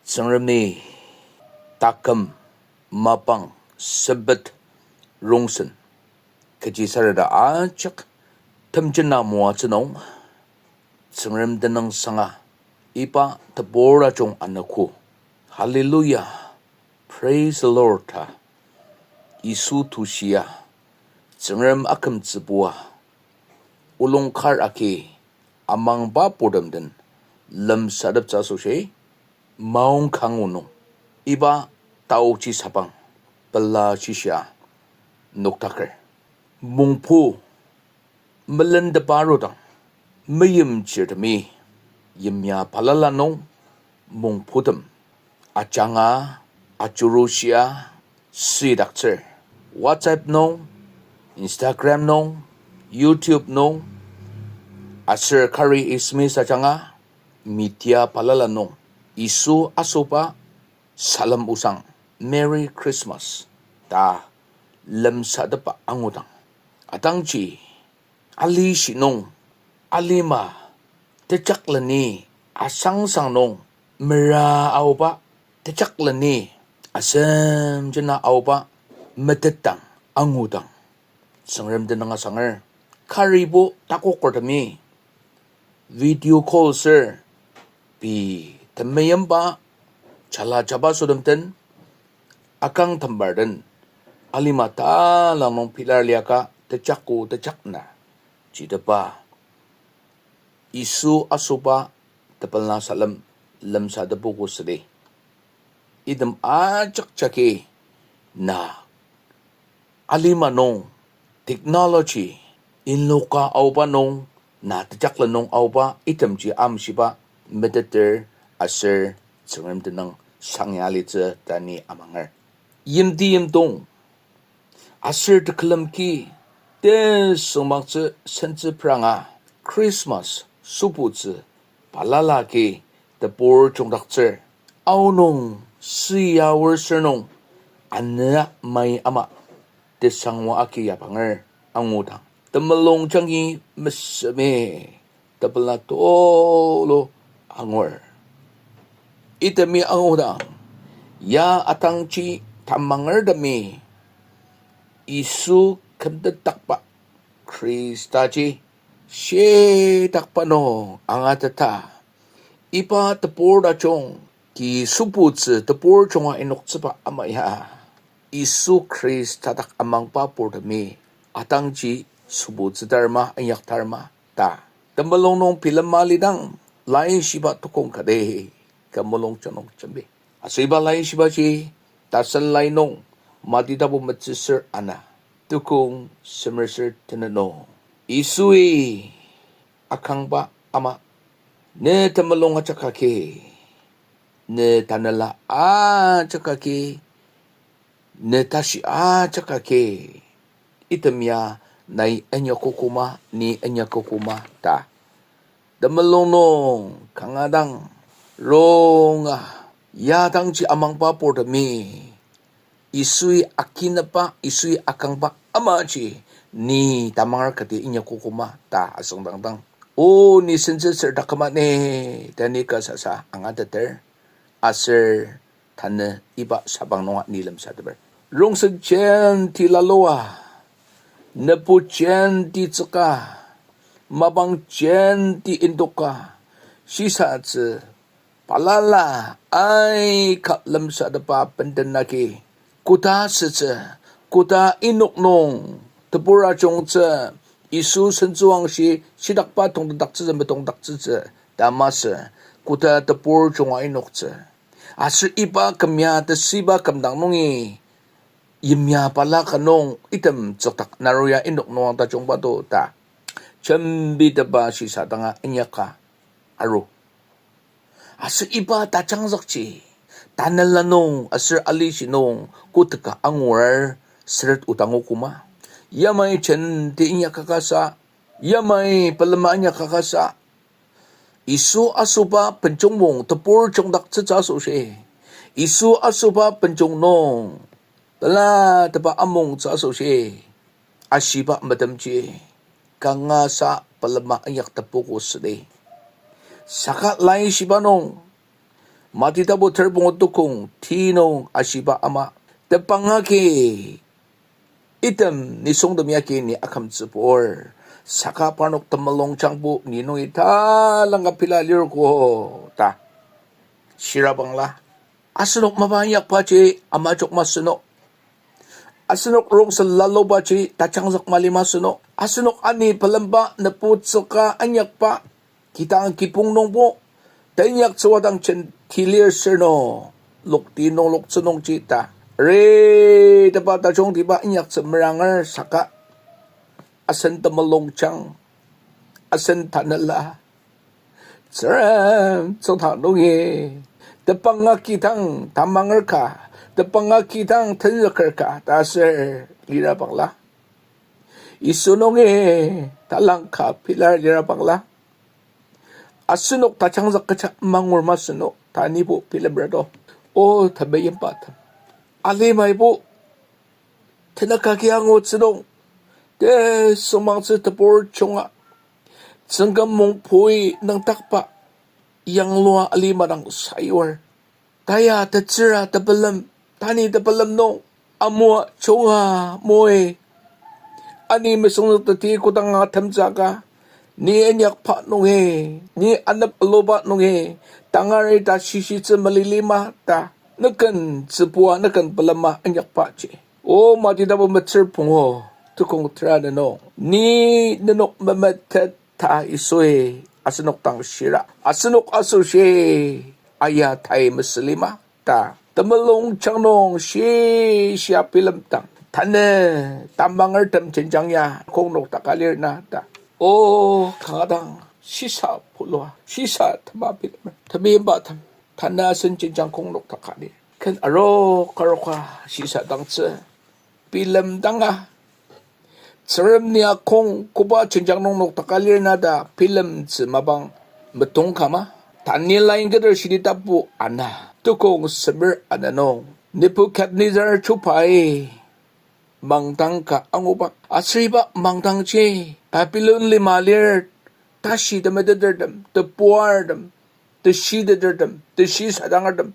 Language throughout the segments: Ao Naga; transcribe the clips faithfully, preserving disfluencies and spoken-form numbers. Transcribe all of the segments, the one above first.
Tsüngremi taküm, mapang, sempet, rongsen, kechisareta ajak temjena moatsü nung, Tsüngrem tenüng sanga, iba tebur ajung anogo. Hallelujah. Praise the Lord ta Yisu tushia, Tsüngrem akümtsübua, olung kar agi amangba purtem den lemsateptsü asoshi, maong kangu nung iba taochi sabang pela shishia noktaker. Mongpu melentepa arudang, meimchirtemi yimya balala nung mongputem ajanga, ajurushia, süidaktsür. WhatsApp nung, Instagram nung, YouTube nung, aser kari S M S ajanga, media balala nung, Yisu asoba salem osang, Merry Christmas ta lemsatepa angudang, atangji alishi nung, alima tejakleni asangsang nung mera aoba, tejakleni asemjena aoba metetdang angudang, Tsüngrem tenüng asanger. Karibo takokertemi video call ser, pei temeimba jala jabaso tem den, akang tembar den, alima talang nung pilar liaka tejakko tejakna jitepa Yisu asoba tepela salem lemsatepogo südi. Item ajak jagi na alima nung, technology, inoka aoba nung, na tejaklen nung aoba itemji amshiba meteter aser Tsüngrem tenüng sangya alitsü ta ni amanger. Yimti yimdong aser tekülem ki tesüngmangtsü sentsü pranga Christmas sübutsü balala agi tebur jungdaktsür. Aonung süya aor sür nung anüa mai ama tesangwa agi yabanger angudang, temulung jangi mesemi tepela tulu angur. Itemi angudang, ya atangji tamangertemi Yisu kümtetdakba Khristaji shidakba nung angateta, iba tebur tajung ki sübutsü tebur junga inoktsüba ama ya Yisu Khrista dak amangba purtemi atangji sübutsütar ma, inyaktar ma ta temulung nung bilema lidang, laishiba tukong kati kü mulung janung jembi. Aser iba laishibaji tasen lai nung Mati tapu metsüsür ana, tukong semerser tenet nung, Yisui akangba ama, ne temulung ajak agi, ne tanela ajak agi, ne tashi ajak agi, item ya nai inyakokoma, ni inyakokoma ta temulung nung kanga dang ronga, ya dangji amangba purtemi Yisui akinaba, Yisui akangba amaji ni tamanger kati inyakokoma ta asüngdangdang, o ni sentsüsür taküma ni ta ni ka sasa angateter, aser tanü iba sabang nunga ni lemsateper. Rongsen jenti lalua, nübu jenti tsüka, mapang jenti indoka, shisatsü balala aika lemsatepa benden agi, koda sütsü, koda inok nung tebur ajungtsü, Yisu sentsüwangshi shidakba tongtendaktsütsü metongdaktsütsü ta masü, koda tebur junga inoktsü. Aser iba kümya tesüiba kümdang nungi yimya bala ka nung item tsükdak naruya inok nung tajungba to ta jembitepa shisadanga inyaka aru. Aser iba tajangzükji tanela nung aser alishi nung koteka angur süret odango koma, yamai jenti inyaka kasa, yamai pelema inyaka kasa, Yisu asoba benjong mung tebur jungdaktsütsü asoshi, Yisu asoba benjong nung pelatepa amongtsü asoshi, ashiba metemji kangasa pelema inyak tepogo südi. Saka laishiba nung Mati tapu ter pungu tukong ti nung ashiba ama, tepang agi item nisungtem yagi ni akümtsübur, saka parnok temulungjangbo ni nungi talangka pela lirgo ta shirabangla. Asenok mapa inyakbaji ama jok masü no. Asenok rongsen lalubaji tajangzük mali masü no. Asenok ani pelemba neputsüka inyakba kidang kibong nungbo teinyaktsüwa dang jenti lir sür no. Lokti nung loktsü nungji ta, ri tepa tajungtiba inyaktsü meranger saka asen temulungjang, asen tanela, Tsüngrem tsüngda nungi, tepang agi dang tamanger ka, tepang agi dang tenzüker ka ta aser lirabangla, Yisu nungi talangka pilar lirabangla, asenok tajangzük kecha mangur masü no ta nibo bilemrato. O temeyimbatem, alimaibo tenük agi angutsü nung, tesüngmangtsü tebur junga, tsüngküm mongpui nüngdakba yanglua alima dang sayur. Taya tetsüra tepelem, tani tepelem nung, amua junga moi. Ani mesüngzükteti kodanga temtsüka, ni inyakba nungi, ni anep aluba nungi, tangari ta shishitsü malilima ta, nüken tsübua nüken pelema inyakbaji. O Mati tapu metsür pungu, tukong tera nung, ni nenok memetet ta Yisui asenok dang shira. Asenok asoshi aya tai mesülima ta temulungjang nung shishia bilemdang, tanü tamangertem jenjang ya kongnok taka lir na ta. O kanga dang shisa pulua, shisa tema bilemer. Temeyimbatem, tanü asen jenjang kongnok taka lir. Ken aroka aroka shisadangtsü bilemdanga, Tsüngrem ni akong koba jenjang nung noktaka lir na ta bilemtsü mapang metongkama? Daniel lain keter shidi tapu ana, tukong semer ana nung, Nebukadnezar chubai mangdang ka anguba. Aser iba mangdangji Babylon lima lir tashi temetetertem, tepuartem, teshitetertem, teshisadangertem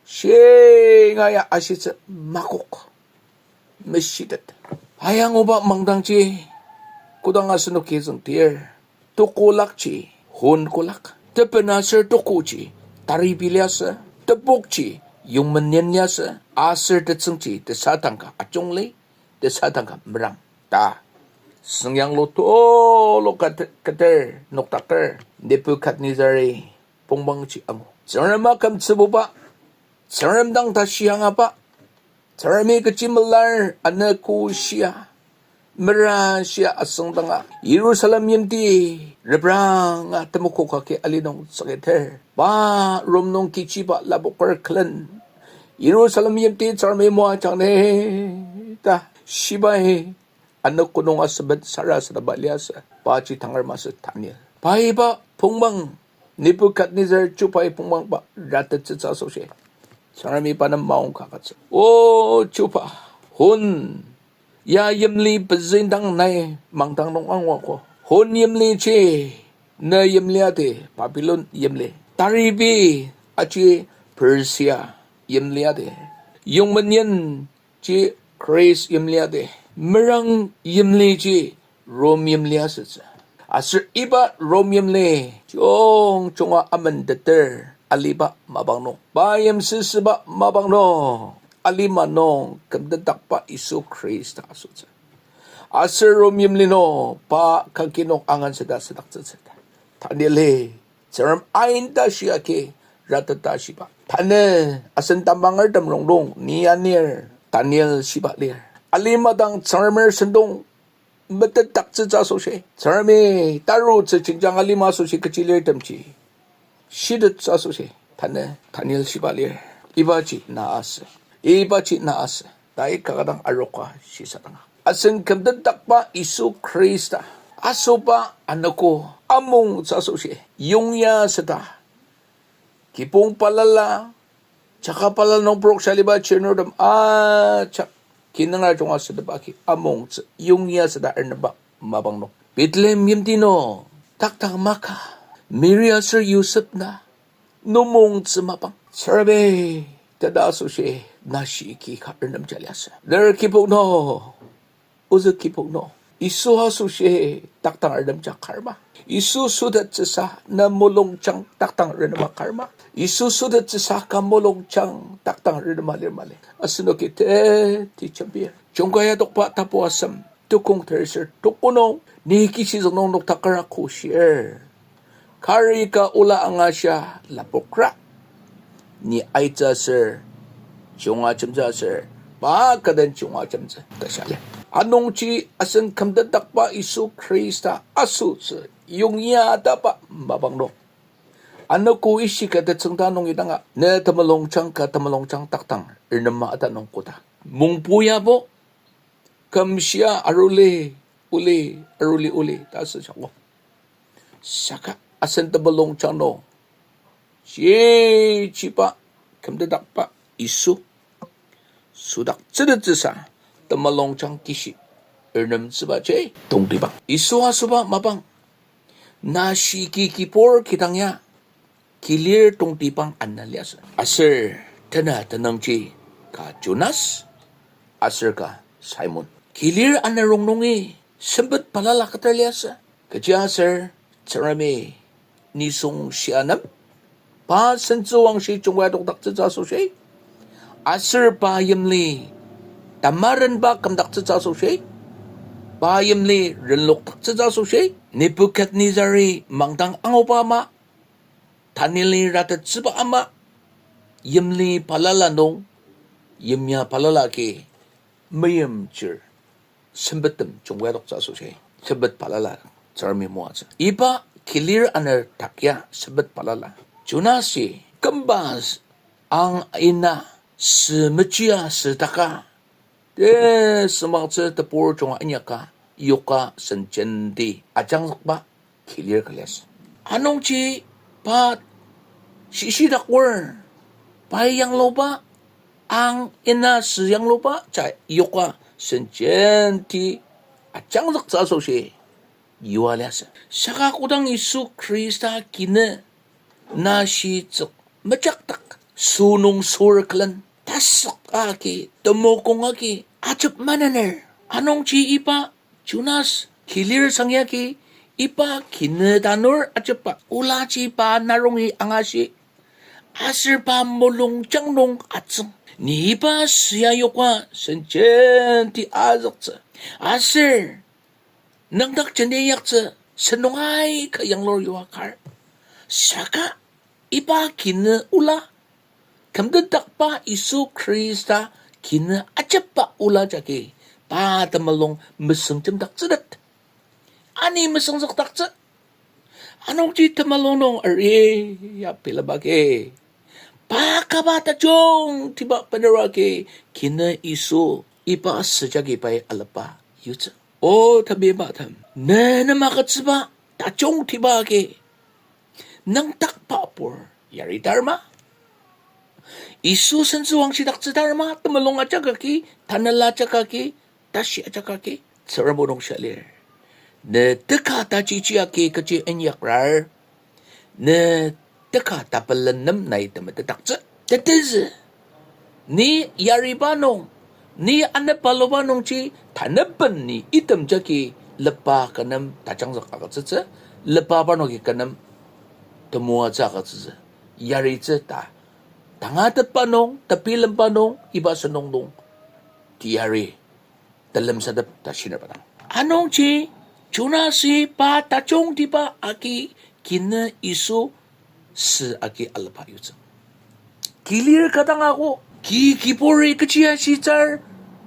shinga ya ashitsü makok, meshitet. Ayanguba mangdangji kodang asenoki züngdir, tekolakji hon kolak, tepena aser tekoji taribi liasü, tepokji yongmenen liasü, aser tetsüngji tesadang ka ajungli, tesadang ka merang ta süngyanglu tulu kate-, keter noktaker Nebukadnezari pongpangji angu. Tsüngrem akümtsübuba, Tsüngrem dang tashi angaba, Tsüngremi kechi melar anogo shia, mera shia asüngdanga, Jerusalem yimti repranga temokok agi ali nung tsüketer, pa Rom nung kechiba lapoker külen, Jerusalem yimti Tsüngremi moajang ni ta shibai anogo nung asüben sarasademba liasü, paji tangar masü Daniel. Pai iba pongpang, Nebukadnezar chubai pongpangba ratettsütsü asoshi Tsüngremi pa nem maong ka agütsü. O chuba, hon ya yimli pezüng dang nai mangdang nung anguogo. Hon yimliji ne yimli adi Babylon yimli, taribi aji Persia yimli adi, yongmenen ji Greece yimli adi, merang yimliji Rom yimli asütsü. Aser iba Rom yimli jungjunga amenteter aliba mapang nung, pa yimsüsüba mapang nung, alima nung kümtetdakba Yisu Khrista asütsü. Aser Rom yimli nung pa kaki nung angansüda südaktsütsü. Danieli Tsüngrem ain tashi agi rateta shiba, tanü asen tamangertem rongnung ni anir Daniel shiba lir. Alima dang Tsüngremer sentong metetdaktsütsü asoshi, Tsüngremi tarutsü jenjang alima asoshi kechi lirtemji shitettsü asoshi tanü Daniel shiba lir. Ibaji na asü, ibaji na asü, tai kanga dang aroka shisadanga, asen kümtetdakba Yisu Khrista asoba anogo amongtsü asoshi yongya süda, kibong balala, jaka balala nung prokshaliba chirnurtem ajak kinungra junga süteba agi amongtsü yongya süda ernemba mapang nung, Bethlehem yimti nung taktak maka Mary aser Yosep na numongtsü mapang, Tsüngremi, tena asoshi, nashi ki ka renemja liasü. Ner kibong nung, ozü kibong nung, Yisu asoshi, taktang renemja kar ma. Yisu sütettsüsa, na mulungjang taktang renema kar ma. Yisu sütettsüsa, ka mulungjang taktang renema lir mali. Asenoki teti jembir. Jungka yadokba tapu asem, tukong terser tuko nung, ni kishizük nung noktakar ako shir. Kari ka ola angashia lapokra. Ni aitsü aser, junga jemtsü aser, pa kaden junga jemtsü ta shia lir. Anungji asen kümtetdakba Yisu Khrista asoshi yongya taba mapang nung, anogo ishika tetsüngda nungi danga, ne temulungjang ka temulungjang taktang renema ata nung koda mungpu yabo, kümshia aruli, oli, aruli, oli ta asüjangbo. Saka asen temulungjang nung, shichiba, kümtetdakba Yisu südaktsütettsüsa, temulungjang kishi renemtsübaji tongtibang. Yisu asoba mapang, nashi ki kibur kidang ya, kilir tongtibang ana liasü. Aser tena tenangji ka Jonas, aser ka Simon. Kilir ana rongnungi sempet balala keter liasü. Kechiaser Tsüngremi nisung shia nem, pa sentsüwangshi jungwa adokdaktsütsü asoshi, aser pa yimli tamarenba kümdaktsütsü asoshi, pa yimli renlokdaktsütsü asoshi, Nebukadnezari mangdang anguba ama, Danieli ratettsüba ama, yimli balala nung, yimya balala agi, meimchir, sempettem jungwa adoktsü asoshi, sempet balala Tsüngremi moatsü. Iba kilir ana dak ya sempet balala, Jonasi kümba ang ina sü mechia sütaka, tesümangtsü tebur junga inyaka, yoka sen jenti ajangzükba kilir ka liasü. Anungji pa shishidak aor, pai yangluba, ang ina sü yangluba ja yoka sen jenti ajangzüktsü asoshi yua liasü. Saka kodang Yisu Khrista kinü nashitsük mejakdak, sünung sür külen, tasük agi, temokong agi, ajep manener. Anungji iba Jonas kilir sangyagi, iba kinü tanur ajepba olaji pa narongi angashi, aser pa mulungjang nung atsüng. Ni iba süa yoka sen jenti azüktsü, aser nüngdak jenti inyaktsü, sen nung aika yanglur yua kar. Saka iba kinü ola, kümtetdakba Yisu Khrista kinü ajepba ola jagi, pa temulung mesüng jemdaktsütet. Ani mesüngzükdaktsü. Anungji temulung nung ari ya bilem agi, pa kaba tajungtiba bener agi, kinü Yisu iba süjagi pai alaba yutsü. O temibatem, ne nem agütsüba tajungtiba agi, nüngdakba pur yaritar ma? Yisu sentsüwangshidaktsütar ma, temulung ajak agi, tanela ajak agi, tashi ajak agi? Tsüngrem o nung shia lir. Ne teka tajichi agi kechi inyakrar, ne teka tapelen nem nai temetetdaktsü. Tetezü, ni yariba nung, ni anepaluba nungji, taneben ni item jagi lepa kü nem tajangzük agütsütsü, lepa parnoki kü nem temoatsü agütsütsü, yaritsü ta. Tangatetba nung, tebilemba nung, iba sentong nung, teyari telemsatep ta shinerba dang. Anungji, Jonasi pa tajungtiba agi kinü Yisu sü agi alaba yutsü. Kilir ka dang ako, ki kiburi kechi ashitsür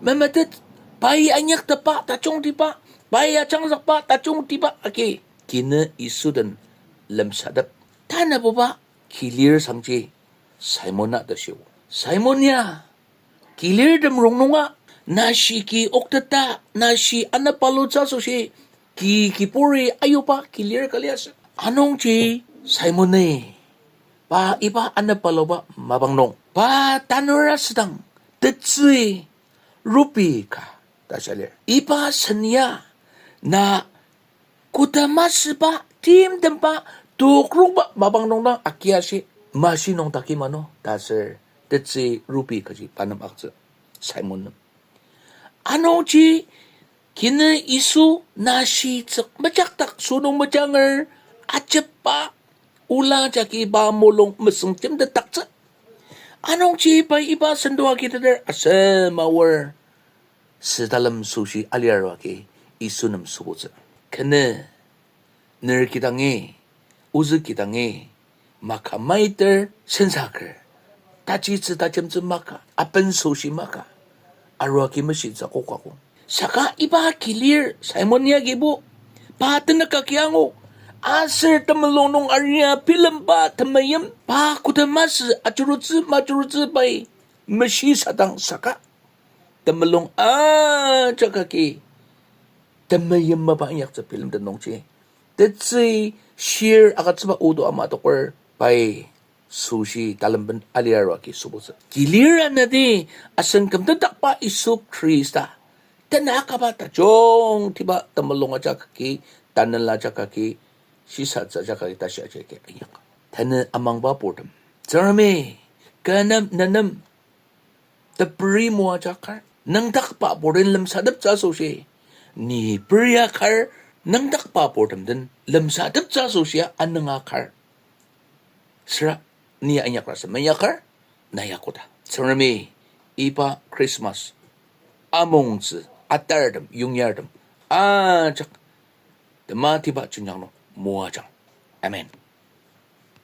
memetet, pai inyaktepba tajungtiba, pai ajangzükba tajungtiba agi kinü Yisu den lemsatep. Tanabuba kilir sangji Simon-a ta shio. Simon ya, kilirtem rongnunga, nashi ki okteta, nashi anepalutsü asoshi, ki kiburi ayuba kilir ka liasü. Anungji Simon-i, pa iba anepaluba mapang nung, pa tanur asüdang, tetsü rubi ka ta shia lir. Iba sen ya, na koda masüba, timtemba, tokrongba mapang nung dang agia shi. mashi nung taki mano ta aser tetsü Rupi kaji pa nem aktsü, Simon nem. Anungji kinü Yisu nashitsük mejakdak sünung mejanger ajepba ola jagi pa mulung mesüng jemtetdaktsü. Anungji pai iba sentong agiteter asem aor sütalem süshi aliarua agi Yisu nem sübutsü. Kenü ner kidangi, ozü kidangi, maka maiter sensaker, tajitsü tajemtsü maka, aben süshi maka, arua agi meshitsü kokogo. Saka iba kilir Simon yagibo, pa tenük agi angu, aser temulung nung aria bilemba temeim, pa kodama sü ajurutsü majurutsü pai meshisadang saka temulung ajak agi temeim mapa inyaktsü bilemtet nungji, tetsü shir agütsüba odo ama adoker pai süshi talemben aliarua agi sübutsü. Kilir anati asen kümtetdakba Yisu Khrista tena akaba tajungtiba temulung ajak agi, tanela ajak agi, shisatsü ajak agi tashi aji agi inyak. Tanü amangba purtem, Tsüngremi kü nem ne nem teperi moaja kar, nüngdakba purtem lemsateptsü asoshi, ni peria kar, nüngdakba purtem den lemsateptsü asoshia anünga kar, süra ni inyakra sü meinyakar, na yakoda. Tsüngremi iba Christmas amongtsü atartem, yongyartem ajak tematiba jenjang nung moajang. Amen.